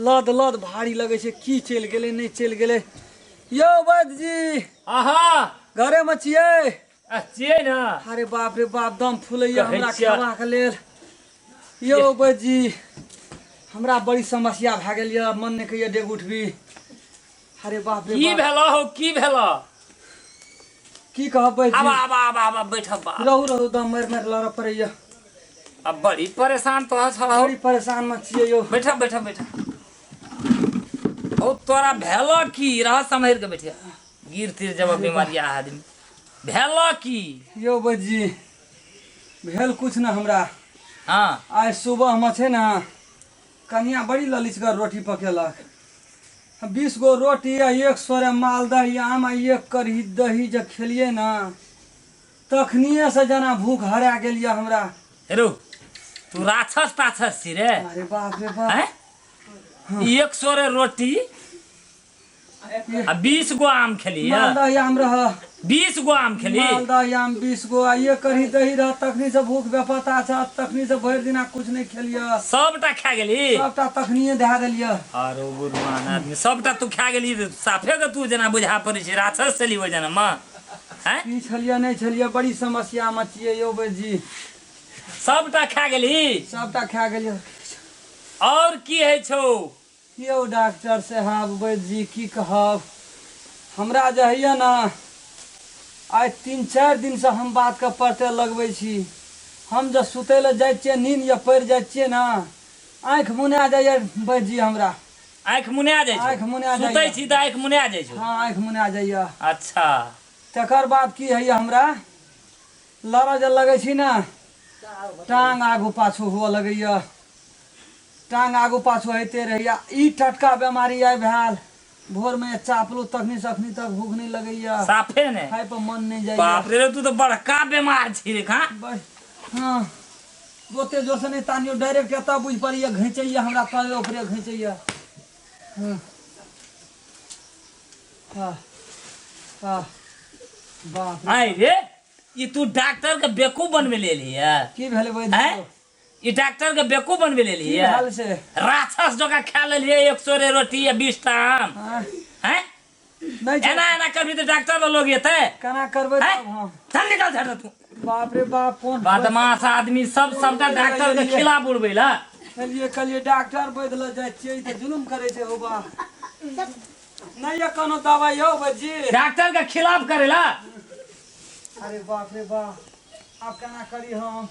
लद लद भारी लगै छै, की चलि गेलै नहि चलि गेलै। यौ वैद्य जी, आहा, घरे मे छियै? आ छियै ने। अरे बाप रे बाप, दम फूलैया कहै हमरा छियै। खेबाक लेल। यौ वैद्य जी, हमरा बड़ी समस्या भए गेल यऽ, मन नहि कहैया डेग उठबी। अरे बाप रे की बाप। भेलो हो, की भेलो? की कहब वैद्य आबा जी। आबा आबा आबा, बैठब बा। रहू रहू, दम मारि मारि लड़ऽ पड़ैया। अब बड़ी परेशान तो छल। बड़ी परेशान मे छियै यौ। बैठब बैठब बैठब। ओ तोरा भेलो की? रह सम्हरि के बैठे, गिर तिर जब बीमारिया आदमी। भेलो की? यौ वैद्य जी, भेल कुछ न हमरा। हाँ। आइ सुबह मे छै ने, कनिया बड़ी ललिचगर रोटी पकेलक, 20 गो रोटी आ एक सोरे मालदह आम आ एक कढ़ी दही जे खेलियै ने, तखनिए से जेना भूख हरा गेल यऽ हमरा। हेरो, तू राक्षस ताक्षस छी रे? अरे बाप रे बाप। हैं? एक सोरे रोटी आ 20 गो आम खेली? मालदह आम रह। 20 गो आम खेली? मालदह आम 20 गो आ एक कढ़ी दही रह, तखनी से भूख बेपता छ, तखनी से भरि दिना कुछ नहीं खेलिय। सबटा खा गेली? सबटा तखनिए धए देलिय। अरे गुरुमान आदमी, सबटा तू खा गेली? साफे के तू जेना बुझा पड़ै छै राक्षस छली ओहि जनम हैं। की छलियै नहि छलियै, बड़ी समस्या मे छियै यौ वैद्य जी। सबटा खा गेली? सबटा खा गेलियै। और की होइ छौ? यौ डॉक्टर साहब, वैद्य जी, की कहब, हमरा जे होइए ने, आइ 3-4 दिनसँ हम बातके परते लगबै छी। हम जे सुतै लए जाइ छियै, नींद जे पड़ि जाइ छियै ने, आँखि मुना जाइए वैद्य जी हमरा। आँखि मुना जाइ छौ? आँखि मुना जाइए। सुतै छी तऽ आँखि मुना जाइ छौ? हँ, आँखि मुना जाइए। अच्छा। तकर बाद की होइए, हमरा लड़ऽ जे लगै छी ने, टांग आगू पाछू हुअ लगैए, टांग आगू पाछू होइते रहैए। ई टटका बेमारी आइ भेल, भोरमे चापलू तखनी से अखनी तक भूख नहि लगैए। साफे ने खाइ पर मन नहि जाइए। बाप रे, तू तऽ बड़का बेमार छी रे खा। हँ, ओते जोर से नहि तानियो, डायरेक्ट एतऽ बुझि पड़ैए घिंचैए हमरा, तले ओकरे घिंचैए। हँ हँ हँ, बाप रे। आइ रे, ई तू डॉक्टर के बेवकूफ बनबे लेली है? की भेलै वैद्य? आँय? ई डॉक्टर के बेवकूफ बनबे लेली की है? भेल से? राक्षस जकाँ खा लेलियै एक सौ रे रोटी आ 20 टा आम। हँ। हैं? नहि छै। एना एना करबी तऽ डॉक्टर लग लोग एतै? केना करबै हैं? तब हम? चल निकल झट तू। बाप रे बाप, कोन बदमाश आदमी सब, सबटा डॉक्टर के खिलाफ उड़बै ला। कहलियै कहलियै डॉक्टर वैद्य लग जाइ छियै, ई तऽ जुलुम करै छै। हौ बा, नहि यऽ कोनो दबाइ यौ वैद्य जी? डॉक्टर के खिलाफ करेला। अरे बाप रे बाप, आब केना करी हम?